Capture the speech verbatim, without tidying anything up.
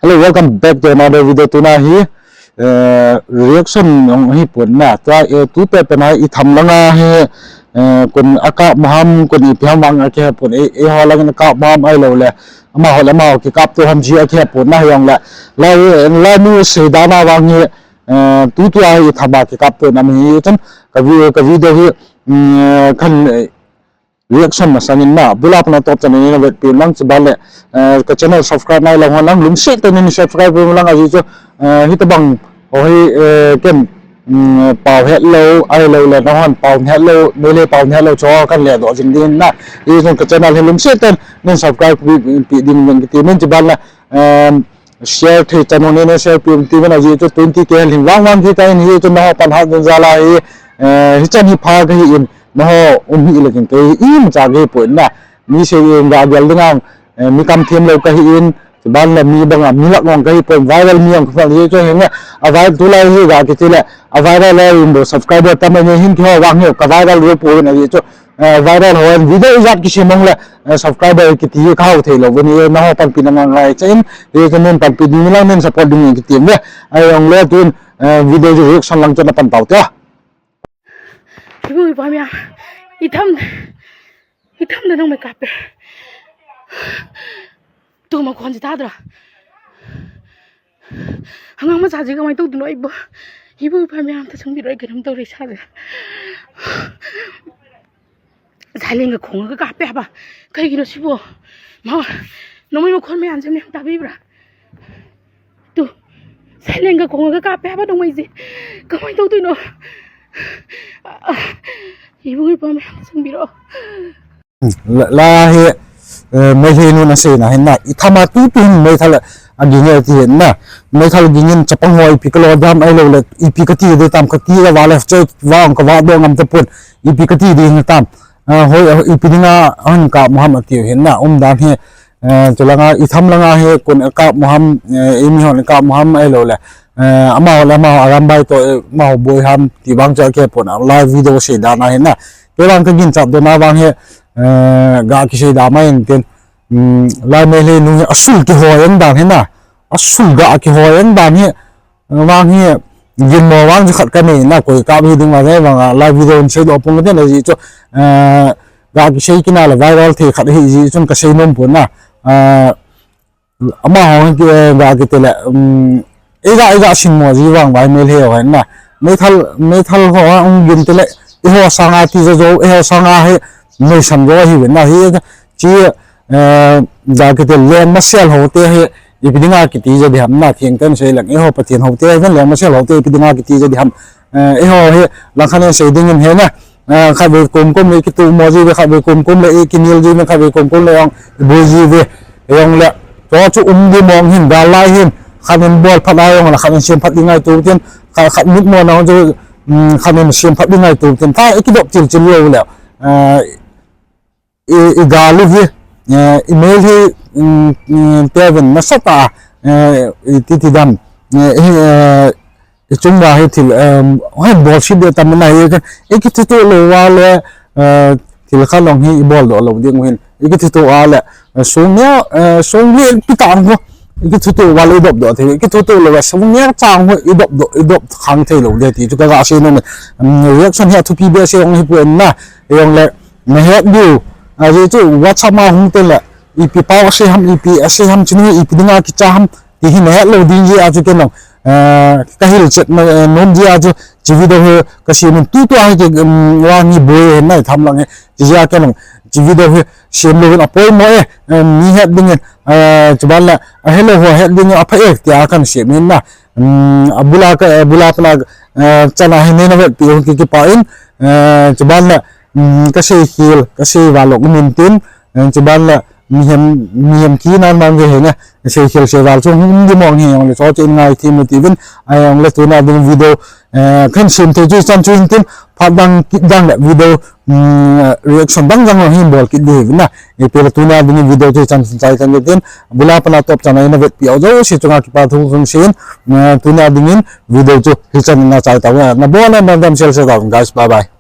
Hello, welcome back to another video. Tuna hi, eh, reaction jong hi pon na. Tua, eh, tute pen a i tham langa hi, eh, kon a kap mo ham, kon ipi ham vang a kihe pon, eh, eh, ho lang a kap mo ham ahilou le. Amaho le amaho kikap to ham ji a kihe pon na hi jong le. Lai, lai nu sei dan a vang hi, eh, tutua hi i tham a kikap to na mi hi chun ka vi-, ka video hi, mm, kan, eh, reaction masang in na, bula pana top chan in na vetpi lang, chuban le, eh, ka channel subscribe nai lang hon lang, lungset tah in subscribe lang ahi chu, eh, hitabang, ho hi, eh, ken, mm, pau het lou, ahilou le nahon pau het lou, Meitei pau het lou chu kan le doh jing ding na, hichun ka channel hi lungset tah in subscribe pi, pi ding ven kiti min chuban le, em, share thei chan hon in share pi ti ven ahi chu twenty K hin vang vang kit in hi chu naho pan hat jun jal a hi, eh, hichan hi pha kahi in, naho um hi le kin kei imacha kahi pon na. Mi sei in ga gel ding ang, eh, mi kam them lou kahi in, chuban le mi bang a mi lak long kahi pon viral mi ang khol hi chu hin a viral tulai hi ga kiti le, a viral le in do subscriber tam ni hin kiho vang hi ka viral ru pon ahi chu, eh, viral ho in video ijat kisem mong le, eh, subscriber kiti hi ka hao thei lou ve ni, naho panpi na ngai ngai cha in, hi chu nin panpi ding lang nin support ding kiti ve. Ahijong le tun, eh, video chu reaction lang chu na pan tau te. Hi bu pa mi a. I tham, i tham na nong me ka pe. Tu ma kon ji ta dra. Hang ma sa ji ka mai tu du noi bo. Hi bu pa mi a ta sang bi roi ka nam to re sa de. Silent ga khong ga kap e ba. Kaigilo sibo. Ma, nangmai makhon mayan jam ne ta bi bra. Tu. Silent ga khong ga kap e ba nangmai ji. Kamai to tu no. Ibu pa me sang biro. La, la hi, eh, Meitei nu na sei na hin na. I tham a tutu hin Meithal a ging e ti hin na. Meithal ging in chapang ho ipi ka lo dam ahilou le. Ipi ka ti ding tam ka ti ka va le che vang ka va do ngam ta pon. Ipi ka ti ding tam. Ah, hoi, ah, ipi dinga, ah, hon kap mo ham ati u hin na, um dan hi, eh, chulanga, i tham langa hi, kon kap mo ham, eh, i mi hon kap mo ham ahilou le, eh, amaho le amaho, arambai to, eh, amaho boi ham, ti vang chu akihe pon a, live video sei dan a hin na. Kei vang ka ginchat dan a vang hi, eh, ga kisei dan a hin tin, um, lai Meitei nu hi asul kihoi ang dan hin na, asul ga kihoi ang dan hi, vang hi, ginmo vang chu khat ka nei na, koi kap hi ding vang, vang a, live video in sei doh pon ka ti na ji chu, eh, ga kisei kit a le viral thei khat hi ji chun ka sei nom pon na, eh, amaho hi ki, eh, ga kiti le, um, ei ga, ei ga sin mo ji vang vai Meitei ho hin na, Meithal, Meithal ho a ung gin ti le, eiho sanga ti jo jo, eiho sanga hi, nei sam jo hi ve na hi, chi, eh, ga kiti le masel ho te hi, ipi dinga kiti jo di ham na, theng ten sei lang, eiho Pathen ho te, ven le masel ho te, ipi dinga kiti jo di ham, eh, eiho hi, lang khan sei ding in he na, eh, khat ve kum kum le kitu mo ji ve, khat ve kum kum le i kinil ji ve, khat ve kum kum le ong bui ji ve, ong le, to chu um di mong hin, gal lai hin, khat in bol phat lai ong, khat in sem phat di ngai tu tin, khat, khat mit mo na chu, um, khat in sem phat di ngai tu tin, ta i kidop chil chil lo le, eh, i, i gal u hi, eh, i mel hi, um, um, te ven nasatah a, eh, i ti ti dam, eh, i, eh, i chung va hi thil, um, hoi bol si de tam na hi, i kithuto lo va le, eh, thil khat long hi i bol doh lo ding u hin, i kithuto a le, eh, sung ne, eh, sung le pi tang ho, i kithuto va le i dop doh thei, i kithuto lo va sung ne chang ho i dop doh, i dop khang thei lo de ti chu ka ga sei nom e, um, reaction hi a thupi be sei ong hi pon na, ong le, Na het diu, ahi chu WhatsApp ma hung te le, ipi pau asei ham, ipi asei ham, chini ipi dinga kicha ham, ti hi na het lo ding ji a chu ken long, eh, ka hil chet na, eh, nom ji a chu, chi video hi ka sem in tutu a hi ke, um, wa ni boi he nai tham lang he, chi ji a ken long, chi video hi sem lo in a poimo e, eh, mi het ding in, eh, chuban la, a hello ho het ding in a pha e, ti a kan sem in na, um, a bula ka, a bula pana, eh, chana hi nei na vet pi hung ki ki pa in, eh, chuban la, um, ka sei khel, ka sei val lok um in tin, eh, chuban la mihem, mihem ki nan mang ve he na, sei khel sei val chu hung um di mong he ong le cho chu in ngai thim u ti vin, ai ong le tuna ding video, eh, kan sem thei chu chan chu in tin, phat dang kit dang le video, um, reaction dang dang hi bol kit di vin na, e pe le tuna ding video chu chan chai chan tin, bula pana top chana in a vet pi au jo si chunga kipa thu khang sin, eh, tuna ding in video chu hi chan na chai ta na bol na dam sel se da guys, bye bye.